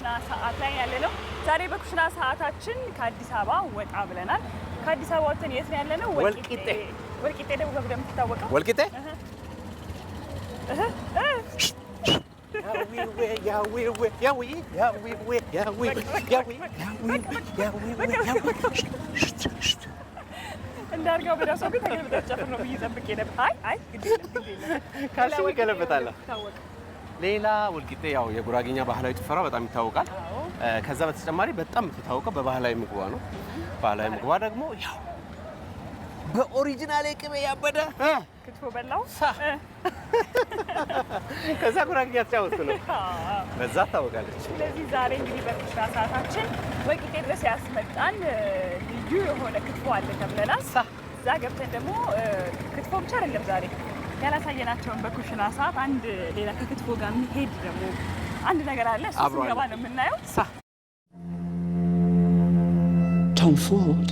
በኩሽና ሰዓት ላይ ያለ ነው። ዛሬ በኩሽና ሰዓታችን ከአዲስ አበባ ወጣ ብለናል። ከአዲስ አበባ ወጥተን የት ነው ያለነው? ወልቂጤ። ወልቂጤ ደግሞ በምን የምትታወቀው? ወልቂጤ። እንዳርጋው በዳሶ ግን ተገልብጠህ ጨፍር ነው ብዬ ጠብቄ ነበር። አይ አይ፣ ግድ የለም ግድ የለም። ካልሽኝ ሌላ ወልቂጤ እገለበጣለሁ። የምትታወቀው? ሌላ ወልቂጤ ያው የጉራጌኛ ባህላዊ ጭፈራ በጣም ይታወቃል። አዎ። ከዛ በተጨማሪ በጣም የምትታወቀው በባህላዊ ምግቧ ነው። ባህላዊ ምግቧ ደግሞ ያው በ original ቅቤ ያበደ ክትፎ በላው። ሳ ከዛ ጉራጌኛ ተጫወትኩ ነው። አዎ። በዛ ታወቃለች። ስለዚህ ዛሬ እንግዲህ በኩሽና ሰዓታችን ወልቂጤ ድረስ ያስመጣን ልዩ የሆነ ክትፎ አለ ተብለናል። እዛ ገብተን ደግሞ ክትፎ ብቻ አይደለም፣ ዛሬ ያላሳየናቸውን በኩሽና ሰዓት አንድ ሌላ ከክትፎ ጋር የሚሄድ ደግሞ አንድ ነገር አለ። እሱ አብሮ ስንገባ አለ። ነው የምናየው። ሳ Tom Ford.